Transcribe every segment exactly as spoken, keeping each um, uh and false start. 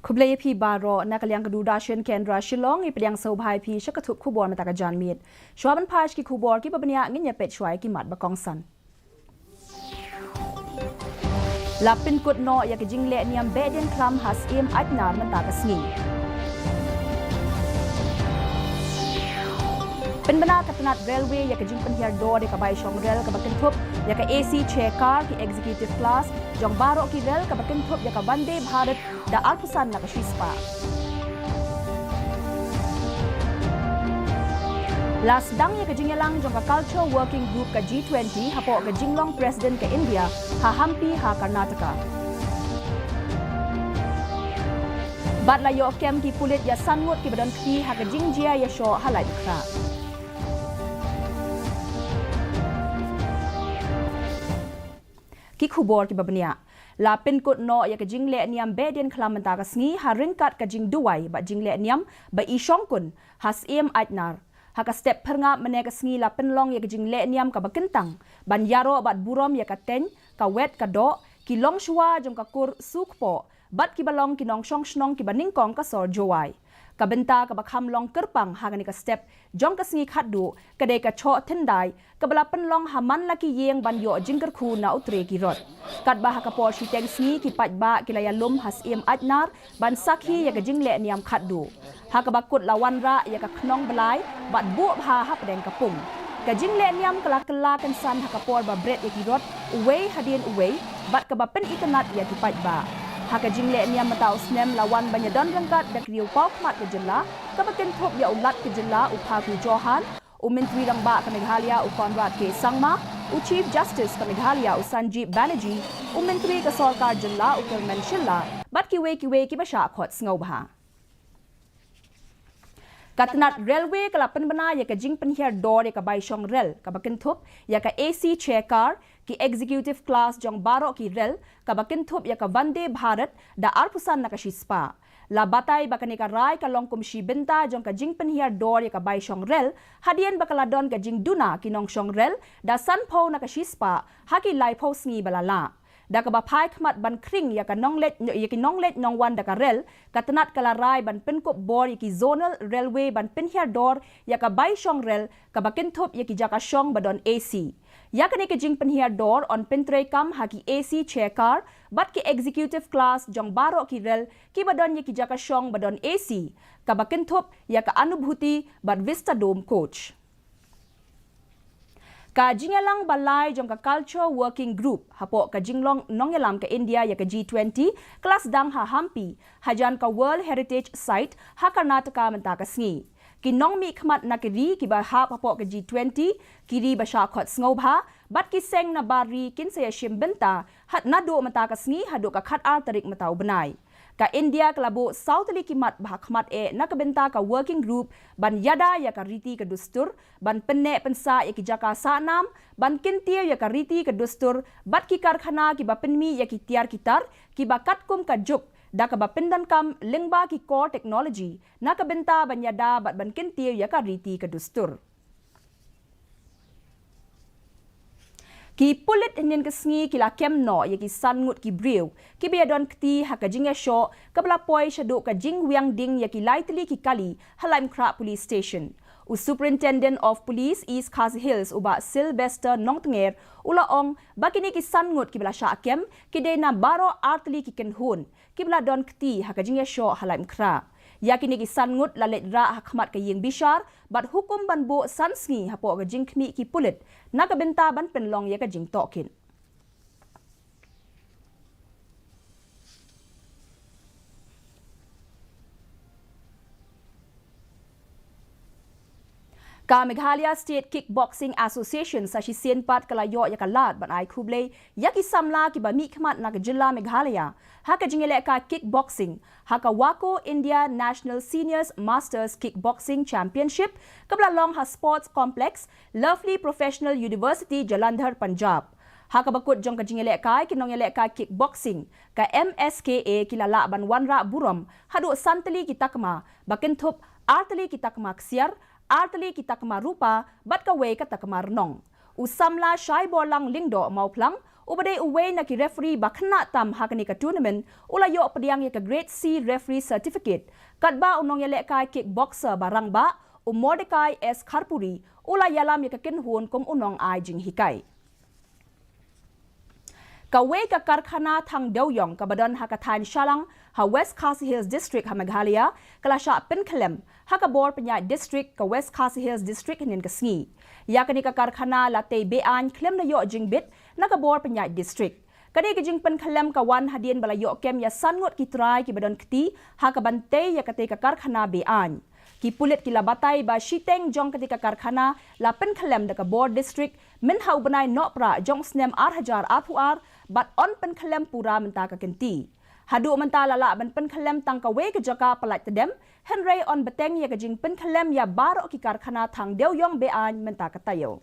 Khublei ïa phi baroh, na ka liang ka Doordarshan Kendra Shillong, ngi pdiang sngewbha ïa phi sha ka thup khubor mynta ka janmiet. Shuwa ban phai sha ki khubor kiba bniah, ngin ïa peit shuwa ïa ki mat ba kongsan. La pynkut noh ïa ka jingleh niam behdien khlam ha Syiem Aitnar mynta ka sngi. Pynbna ka tnat railway ïa ka jingpynhiar dor ïa ka bai shong rel kaba kynthup ïa ka A C chair car, ki executive class jong baroh ki rel, kaba kynthup ïa ka Vande Bharat da arphew san na ka shispah. La sdang ïa ka jingïalang jong ka Culture Working Group ka G twenty hapoh ka jinglong President ka India ha Hampi ha Karnataka. Bad la ïoh kem ki pulit ïa san ngut kiba don kti ha ka jingjia ïashoh ha Laitumkhrah. Ki khubor kiba bniah. La pynkut noh ïa ka jingleh niam behdien khlam mynta ka sngi ha ryngkat ka jingduwai bad jingleh niam ba i shongkun ha Syiem Aitnar. Ha ka step phyrngap mynne ka sngi la pynlong ïa ka jingleh niam kaba kyntang ban ïaroh bad burom ïa ka teng, ka wet ka doh, ki longshuwa jong ka kur Sukpoh bad kiba long ki nongshong shnong kiba nyngkong ka sor Jowai. Ka bynta kaba kham long kyrpang ha kane ka step jong ka sngi khatduh ka dei ka choh thyndai kaba la pynlong ha man la ki ïing ban ïoh jingkyrkhu na u trai ki rot. Katba ha ka por shiteng sngi ki paidbah ki la ïalum ha Syiem Aitnar ban sakhi ïa ka jingleh niam khatduh. Ha kaba kut la wanrah ïa ka khnong blai bad buh bha hapdeng ka pung. Ka jingleh niam ka la kylla kynsan ha ka por ba bret ïa ki rot uwei hadien uwei bad kaba pynitynnad ïa ki paidbah. Ha ka jingleh niam mynta u snem la wan ban ïadon ryngkat da ki riew paw khmat ka jylla, kaba kynthup ïa u Lat ka jylla u Phagu Chauhan, u Myntri Rangbah ka Meghalaya u Conrad K Sangma, u Chief Justice ka Meghalaya u Sanjeev Banerjee, u Myntri ka Sorkar Jylla u Kyrmen Shylla bad kiwei kiwei kiba shah khot sngewbha. Ka tnat railway ka la pynbna ïa ka jingpynhiar dor ïa ka bai shong rel kaba kynthup ïa ka A C chair car, ki executive class jong baroh ki rel, kaba kynthup ïa ka Vande Bharat da arphew san na ka shispah. La batai ba kane ka rai ka long kum shi bynta jong ka jingpynhiar dor ïa ka bai shong rel hadien ba ka la don ka jingduna ki nongshong rel da sanphew na ka shispah ha ki laiphew sngi ba la lah. Da kaba phai khmat ban khring ïa ka nongleit, ïa ki nongleit nongwan da ka rel, ka tnat ka la rai ban pynkup bor ïa ki zonal railway ban pynhiar dor ïa ka bai shong rel kaba kynthup ïa ki jaka shong ba don A C. Ïa kane ka jingpynhiar dor yn pyntreikam ha ki A C chair car bad ki executive class jong baroh ki rel kiba don ïa ki jaka shong ba don A C, kaba kynthup ïa ka Anubhuti bad Vistadome coach. Ka jingïalang ba lai jong ka Culture Working Group hapoh ka jinglong nongïalam ka India ïa ka G twenty ka la sdang ha Hampi, hajan ka World Heritage Site ha Karnataka mynta ka sngi. Ki nongmihkhmat na ki ri kiba hap hapoh ka G twenty, ki ri ba shah khot sngewbha bad ki seng na bar ri kin sa ïashim bynta naduh mynta ka sngi haduh ka khatar tarik mynta u bnai. Ka India ka la buh saw tylli ki mat ba ha khmat eh na ka bynta ka working group ban ïada ïa ka riti ka dustur, ban pynneh pynsah ïa ki jaka sahnam, ban kyntiew ïa ka riti ka dustur bad ki karkhana kiba pynmih ïa ki tiar ki tar kiba katkum ka juk, da kaba pyndonkam lyngba ki core technology na ka bynta ban ïada bad ban kyntiew ïa ka riti ka dustur. Ki pulit hynnin ka sngi ki la kem noh ïa ki san ngut ki briew kiba ïadon kti ha ka jingïashoh kaba la poi shaduh ka jingwiang ding ïa ki lai tylli ki kali ha Laitumkhrah Police Station. U Superintendent of Police East Khasi Hills, u Bah Sylvester Nongtnger, u la ong ba kine ki san ngut kiba la shah kem ki dei na baroh ar tylli ki kynhun kiba la don kti ha ka jingïashoh ha Laitumkhrah. Ïa kine ki san ngut la leit rah ha khmat ka ïing bishar bad hukum ban buh san sngi hapoh ka jingkhmih ki pulit na ka bynta ban pynlong ïa ka jingtohkit. Ka Meghalaya State Kickboxing Association sa shisien pat ka la ïoh ïa ka lad ban ai khublei ïa ki samla kiba mihkhmat na ka jylla Meghalaya ha ka jingïalehkai kickboxing ha ka WACO India National Seniors Masters Kickboxing Championship kaba la long ha Sports Complex, Lovely Professional University, Jalandhar, Punjab. Ha kaba kut jong ka jingïalehkai, ki nongïalehkai kickboxing ka M S K A ki la lah ban wanrah burom haduh san tylli ki takma, ba kynthup ar tylli ki takma ksiar, ar tylli ki takma rupa bad kawei ka takma rnong. U samla Shaiborlang Lyngdoh Mawphlang uba dei uwei na ki referee ba khynnah tam ha kane ka tournament, u la ïoh pdiang ïa ka Grade C Referee Certificate, katba u nongïalehkai kickboxer ba rangbah, u Mordecai S Kharpuri, u la ïalam ïa ka kynhun kum u nongai jinghikai. Kawei ka karkhana thang dewïong kaba don ha ka thaiñ Shalang ha West Khasi Hills District ha Meghalaya ka la shah pynkhyllem ha ka bor pynïaid district ka West Khasi Hills District hynnin ka sngi. Ïa kane ka karkhana la tei be-aiñ khlem da ïoh jingbit na ka bor pynïaid district. Kane ka jingpynkhyllem ka wan hadien ba la ïoh kem ïa san ngut ki trai kiba don kti ha kaban tei ïa katei ka karkhana be-aiñ. Ki pulit ki la batai ba shiteng jong katei ka karkhana la pynkhyllem da ka bor district mynha u bnai Nohprah jong u snem ar hajar arphew ar bad yn pynkhyllem pura mynta ka kynti. Haduh mynta la lah ban pynkhyllem tang kawei ka jaka pyllait tdem, hynrei yn bteng ïa ka jingpynkhyllem ïa baroh ki karkhana thang dewïong be-aiñ mynta ka taïew.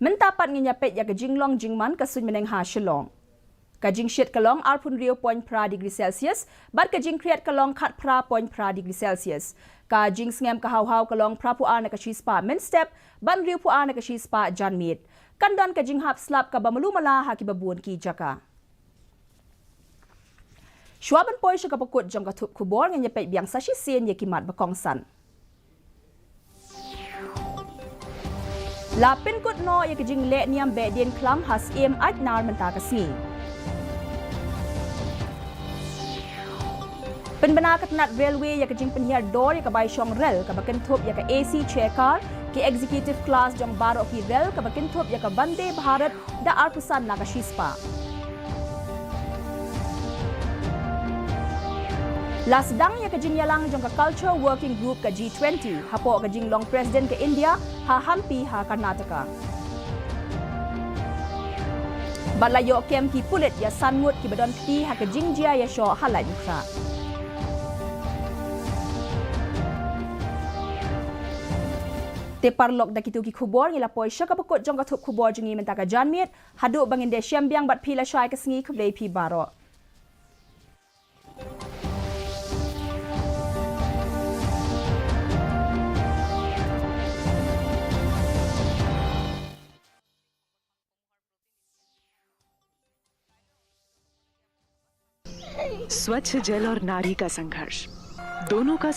Mynta pat ngin ïa peit ïa ka jinglong jingman ka suiñ bneng ha Shillong. Ka jingshit ka long arphew hynriew point phra degree Celsius bad ka jingkhriat ka long khatphra point phra degree Celsius. Ka jingsngem ka hawhaw ka long phraphew ar na ka shispah mynstep bad hynriewphew ar na ka shispah janmiet. Kan don ka jinghap slap kaba malu mala ha kiba bun ki jaka. Shuwa ban poi sha kaba kut jong ka thup khubor, ngin ïa peit biang sa shisien ïa ki mat ba kongsan. La pynkut noh ïa ka jingleh niam behdien khlam ha Syiem Aitnar mynta ka sngi. Pynbna ka tnat railway ïa ka jingpynhiar dor ïa ka bai shong rel kaba kynthup ïa ka A C chair car, ki executive class jong baroh ki rel kaba kynthup ïa ka Vande Bharat da arphew san na ka shispah. La sdang ïa ka jingïalang jong ka Culture Working Group ka G twenty hapoh ka jinglong President ka India ha Hampi ha Karnataka. Bad la ïoh kem ki pulit ïa san ngut kiba don kti ha ka jingjia ïashoh ha Laitumkhrah. Te paralok, da kito ki khubor ngi la poi sha kaba kut jong ka thup khubor jong ngi mynta ka janmiet. Haduh ba ngin ïashem biang bad phi lashai ka sngi, khublei phi baroh. स्वच्छ जल और नारी का संघर्ष, दोनों का